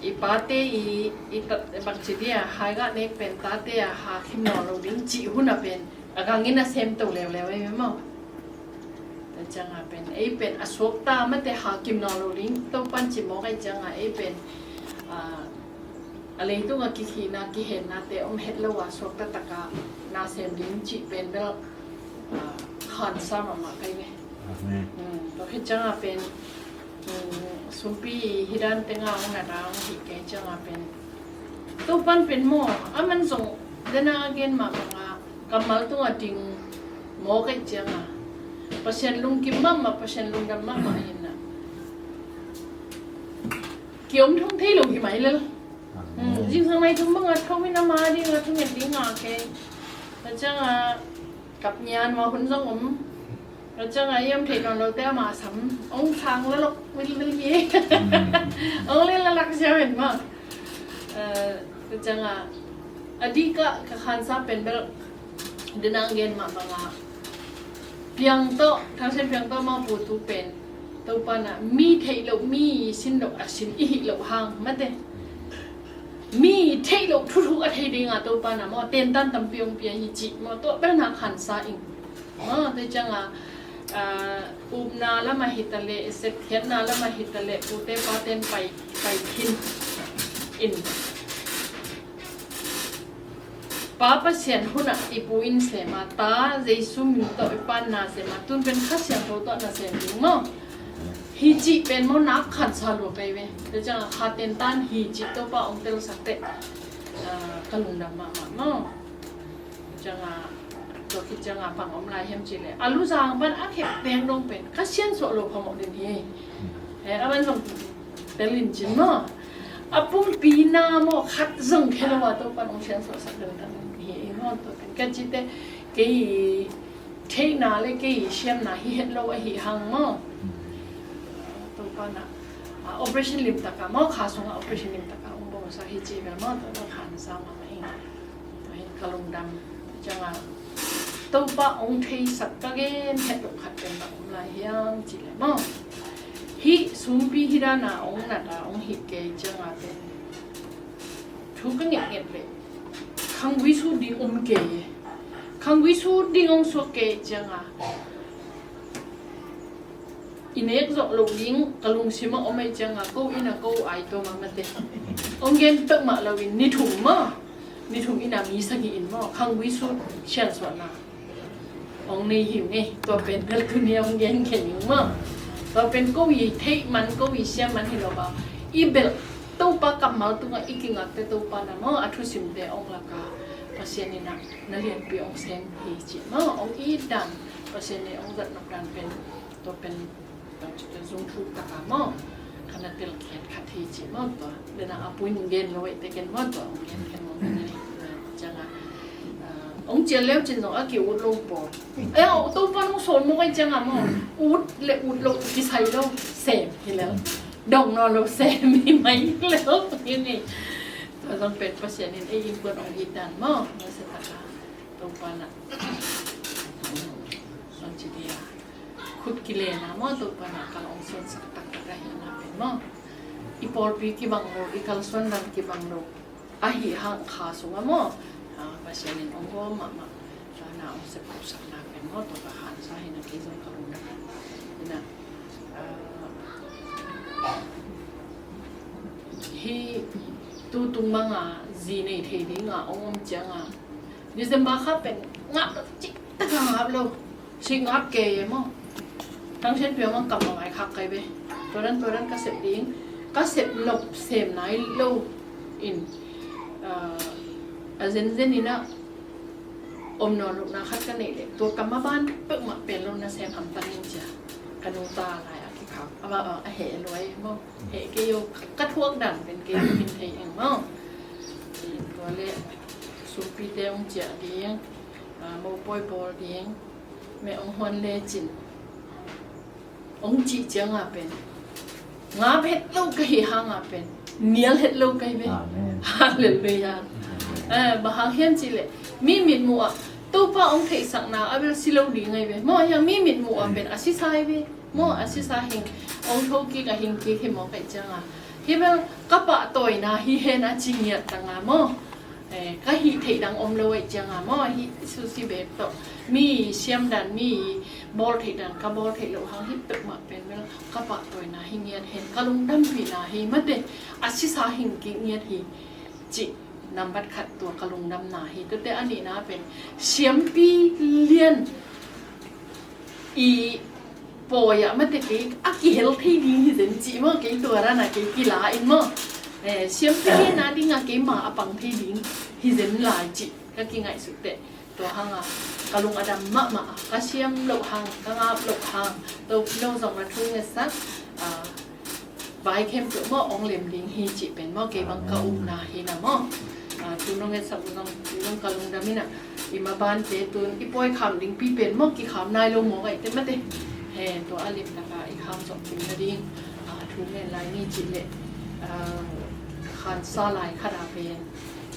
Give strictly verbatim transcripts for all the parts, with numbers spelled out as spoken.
I pate i, i tat, bangci dia, hai gah nek pen tate a ha kim nawn lo ding cih hun a pen a gangin a sem to leuleu ei maw? Tua ciangah pen ei pen a suakta mate ha kim nawn lo ding Topan ci mawk ei ciangah ei pen, ah, a leitung a kikhihna kihennate om het lo a suakta taka na sem ding cih pen bel, ah, khansa mahmah kai ve. Amen. Hmm, tua khit ciangah pen, hmm, sumpi hi dan tenga hong na dang hi kei ciangah pen Topan pen maw, a man zong dena a gen mah banga kammal tunga ding mawk ei ciangah Pasian lungkim mahmah, Pasian lungdam mahmah hi na. Kiom thong thei lo hi mai lel. Hmm, zingsang nai thum banga thawin ama dinga thunget dinga kei. Tua ciangah kap nian mah hun zong om. Tua ciangah i om theih nawn lote ama sam ong sang lalok vilvil hi. Ong len lalak siau hen mah. Eh, tua ciangah a dikah ka khansa pen bel dena gen mah bangah Piang tawh, Thangsian Piang tawh Maupu tu pen Topan ah mi theih loh, mi sin loh a sin i hih loh hang mate. Mi theih loh thuthuk a thei dinga Topan ah maw, tentan tampi ong pia hi cih maw, tua bel na khansa ing. Maw, tua ciangah, ah, upna lamah hi taleh, sepkhiatna lamah hi taleh, pute paten pai, pai khin in. Pa Pasian hunah i pu in sem a, Ta Jesu min tawh i pan na sem a, tun pen Kha Siangtho tawh na sem ding maw? Hi cih pen maw nak khansa lua kei ve. Tua ciangah kha tentan hi cih Topa ong telsak teh, ah, ka lungdam mahmah maw? Ciangah, tua khit ciangah bang om lai hiam cih leh a luzang pan a khep teng dong pen ka siansuah lo phamawh den hi. Eh, a man zong tel in cin maw? A pumpi na maw khat zong khia lo a Topan ong siansuahsak deuh tak hi ei maw? Tua pen ka cite kei theihna le kei siamna hi het lo ahi hang maw? Topan ah, ah, operation limtak ah maw, kha sungah operation limtak ah ong bawlsak hi ci bel maw? Tua khansa mahmah ing. Tua hi ka lungdam. Ciangah Topa ong theisak ka gen het lo khat pen bang om lai hiam cih leh maw? Hih sumpi hi dana ong nat a ong hih kei ciangah pen thu ka ngetnget leh khanggui sut ding om kei e. Khanggui sut ding ong suak kei ciangah i nek zawh loh ding ka lungsim ah om ei ciangah ko inn ah ko ai tuam ah mate. Ong gen peuhmah loin ni thum maw, ni thum inn ah mi sagih in maw khanggui sut siansuahna ong nei hi ung ei. Tua pen bel tuni ong gen khen hi ung maw. Tua pen ko i theih man, ko i siam man hi lo a, i belh Topa kammal tungah i kingakte Topa na maw, a thusimte ong lak a Pasian in ah na lianpi ong sem hi cih maw, ong it dan, Pasian in ong zat nop dan pen tua pen zung thuk taka maw, ka na telkhiat khat hi cih maw tua. Dena a pu in gen lo ei te ken maw tua, ong gen ken maw ken ei. Ciangah, ah, ong cial leu cin zong a ki ut lo pawl. Eh, Topa nong sawl mawk ei ciangah maw, ut le ut lo kisai lo, sem hi lel. Dong nawn lo sem hi mai lel hi ni. Tua zong pen Pasian in ei innkuan ong it dan maw, maw se taka Topa na. Ong ci dia. Khut kilena maw Topa na kal ong suansak taktak ahihna pen maw. I pawlpi kibang lo, i kalsuan dan kibang lo. Ahi hang kha sungah maw. Ah, Pasian in ong gawm mahmah. Tua na ong sepsakna pen maw Topa khansa hi na kei zong ka lungdam. Hi na, ah, hi tu tung manga zi nei thei dinga ong om cianga December kha pen ngap lo, cih taka ngap lo. Sik ngap kei e maw. Thangsian Piang mah kam a ngai khak kai ve. Tua dan, tua dan ka sep ding. Ka sep nop sem nai lo in, ah, a zenzen in ah om nawn lohna khat ka neih leh tua kam a ban peuhmah pen lo na sem hamtang in cia. Ka nu ta lai a kikhak a, a, a heh luai maw. Heh kei o, ka thuak dan pen kei min thei eng maw. Tua leh sumpite hong ciah ding, ah, mopawi bawl ding, meh hong huan lecin hong cih cianga pen ngap het lo ka hih hanga pen nial het lo ka hi ve. Amen. Halleluiah. Eh, bang hang hiam cihleh mi mitmuh ah Topa hong theihsakna a bel si lo ding ahi ve. Maw hiang mi mitmuh ah pen a sisa hi ve. Maw a sisa hing hong thokik a hing kik hi maw kaih cianga Hi bel ka pahtawina hi hen a ci ngiat tanga maw. Eh, ka hih theih dang om lo ahih cianga maw, hih susi bek tawh mi siamdan, mi bawl theih dan ka bawl theih loh hang hih peuhmah pen bel ka pahtawina hi ngiat hen, ka lungdampihna hi mate, a sisa hing kik ngiat hi cih nambat khat tua ka lungdamna hi. Tuate a nihna pen siampi lian i pawi ah mate kei a kihel thei ding hi zen cih maw, kei tua rana kei kila in maw. Eh, siampi lian a dinga keima a pang thei ding hi zen lai cih ka kingaihsut teh. Tua hanga ka lung a dam mahmah a, ka siam loh hang, ka ngap loh hang, Topa lo zong a thu ngetsak, ah, vai khempeuh maw ong lem ding hi cih pen maw kei bang ka upna hi na maw. Ah, thu nong ngetsak uh zong, thu nong ka lungdam in a, i mabante tun i pawi kham ding pi pen maw kikham nai lo maw kaite mate. He, tua a limtaka i kham zong pi nading, ah, thu ngen lai ni cih leh, ah, khansa lai khada pen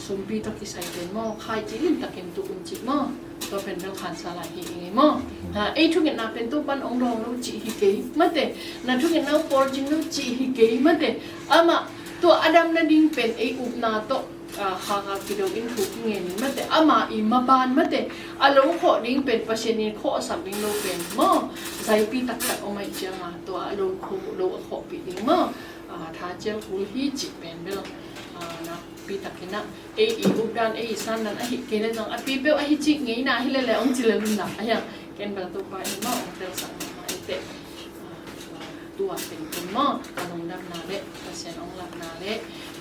sumpi tawh kisai pen maw khai cih limtakin tuk un cih maw. Tua pen bel khansa lai hi ing ei maw. Ha, ei thungetna pen Topan ong dawng lo cih hi kei mate. Na thungetna uh pawl cing lo cih hi kei mate. Amah tua a dam nading pen ei upna tawh, ah, khaka kido in thu kingen in mate. Amah i maban mate. A lo khawh ding pen Pasian in khawhsak ding lo pen maw. Zaipi taktak om ahih cianga tua a lo khawh, lo a khawhpih ding maw. Ah, tha cial kul hi cih pen bel, ah, nakpi takin ah ei i updan, ei i sandan ahi kei le zong a pi peuh ahi cih ngeina hi lele ong ci le lum na ahi a. Ken bel Topa in maw ong telsak mahmah ei teh. Ah, tua pen kun maw ka lungdamna le Pasian ong lapna le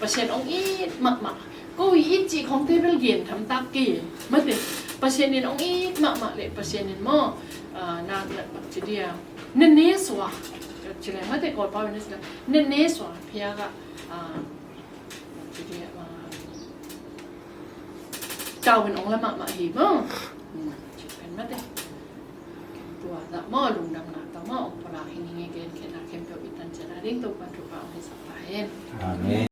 Pasian ong it mahmah. Ko i it cih khongte bel gen thamtak kei mate. Pasian in ong it mahmah le Pasian in maw, ah, nak nak bak ci dia. Nene sua. Ci le mate Kawlpau in na sila nene sua phiaka, ah, ci dia, ah, tawin ong la mahmah hi maw. Hmm, ci pen mate. Tua zah maw lungdamna tawh maw ong pulak hi ning e, gen khenna khempeuh i tan ciat a ding Topan thupha ong hisak ta hen. Amen.